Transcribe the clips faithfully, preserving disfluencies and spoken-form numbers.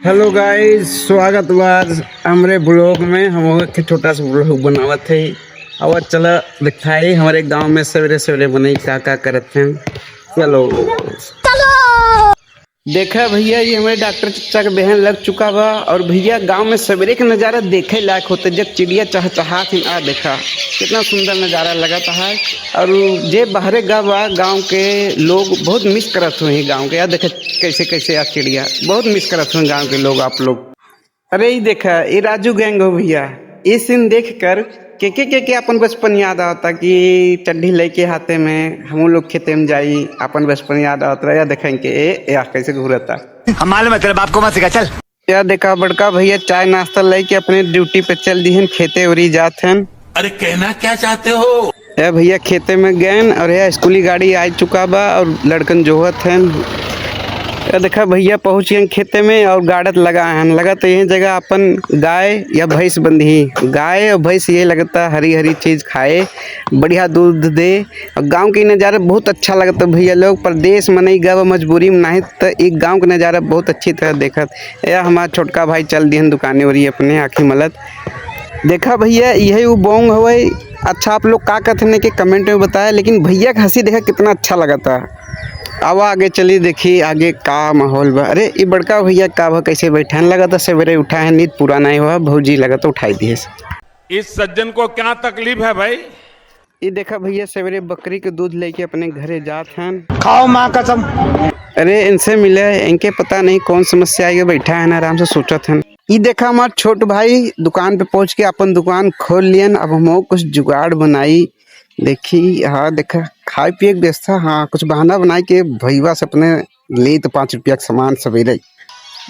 Hello guys, स्वागत बा आज हमरे vlog में। हम एक छोटा सा vlog बनावत है और चला दिखाई हमरे गांव में सवेरे सवेरे मनई का का करत हैं। चलो। देखा भैया, ये हमरे डॉक्टर चचा के बहन लग चुका बा। और भैया, गांव में सवेरे के नजारा देखे लायक होते, जब चिड़िया चहचहात हैं। आ देखा, कितना सुंदर नजारा लगत है। और जे बाहरे गा बा, गांव के लोग बहुत मिस करत हुए हैं गांव के। यार देखा, कैसे कैसे यार चिड़िया बहुत मिस करत हुए गांव के लोग, आप लोग। अरे, ई देखा, ई राजू गैंग हो भैया। ई सीन देख कर के के के के अपन बचपन याद आवता कि चड्ढी लेके हाथे में हम लोग खेते में जाई, अपन बचपन याद आवत रहा। या देखें के ए, ए, आ कैसे घूरता। हम मालूम है, तेरे बाप को मत सिखा, चल। या देखा, बड़का भैया चाय नाश्ता लेके अपने ड्यूटी पे चल दिहन, खेते ओरी जात हन। अरे, कहना क्या चाहते हो? ए भैया खेते में गएन और यह स्कूली गाड़ी आ चुका बा और लड़कन जोहत हन। ए देखा भैया पहुँच गएन खेते में और गाड़त लगा हन। लगत यही जगह अपन गाय या भैंस बंधी। गाय और भैंस ये लगता हरी हरी चीज खाए, बढ़िया दूध दे। और गाँव के नज़ारे बहुत अच्छा लगता भैया लोग। परदेश मनई गब मजबूरी में नाहीं त एक गाँव के नज़ारा बहुत अच्छी तरह देखत। यह हमार छोटका भाई चल दिहन दुकाने ओरी अपने आँखी मलत। देखा भैया, यही उ बोंग हवै। अच्छा, आप लोग का कहत हन के comment में बताए, लेकिन भैया के हँसी देखा कितना अच्छा लगता। अब आगे चली, देखी आगे का माहौल बा। अरे, ई बड़का भैया का बा, कैसे बैठा है? लगता सवेरे उठा है, नींद पूरा नहीं हुआ, भौजी लगता उठाई दिए। इस सज्जन को क्या तकलीफ है भाई? ई देखा भैया, सवेरे बकरी के दूध लेके अपने घरे जात हन। खाओ माँ कसम। अरे, इनसे मिले, इनके पता नहीं कौन समस्या आई, बैठा है ना, आराम से सोचत हन। ई देखा, हमार छोट भाई दुकान पे पहुँच के अपन दुकान खोल लियन। अब हम कुछ जुगाड़ बनाई। देखी, हाँ, देखा, खाए पिए के व्यवस्था, हाँ, कुछ बहाना बनाई के भैया से अपने ले तो पाँच रुपया के सामान सवेरे।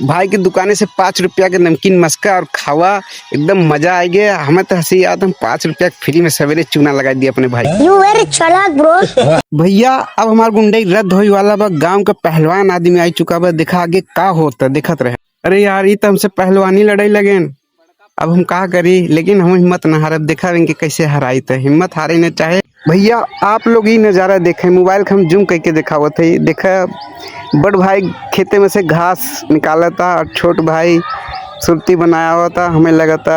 भाई के दुकाने से पाँच रुपया के नमकीन मस्का और खावा, एकदम मजा आ गया। हमें तो हँसी याद, हम पाँच रुपया के फ्री में सवेरे चूना लगा दिया अपने भाई। You very चालाक, bro। भैया, अब हमार गुंडई रद्द होई वाला बा। गाँव का पहलवान आदमी आई चुका बा, देखा आगे का होता, देखत रहे। अरे यार, ई तो हमसे पहलवानी लड़ाई लगेन। अब हम का करी, लेकिन हम हिम्मत ना हारब, देखा इनके कैसे हराई। तो हिम्मत हारे न चाहे। भैया, आप लोग ई नज़ारा देखे, मोबाइल के हम जूम करके दिखावत है। देखा, बड़ भाई खेते में से घास निकालता और छोट भाई सुरती बनाया होता। हमें लगता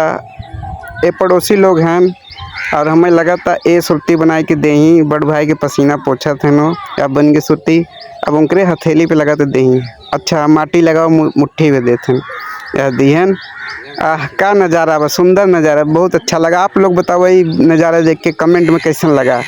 ए पड़ोसी लोग हैं और हमें लगता ए सुरती बनाए के देही। बड़ भाई के पसीना पोछत हैं नो, या बन के सुरती, अब उनकरे हथेली पे लगता देही। अच्छा, माटी लगाओ, मु-, मुट्ठी में देत हैं, या दिहन। आह, का नज़ारा बा, सुंदर नज़ारा, बहुत अच्छा लगा। आप लोग बताओ, ई नज़ारा देख के comment में कैसन लगा।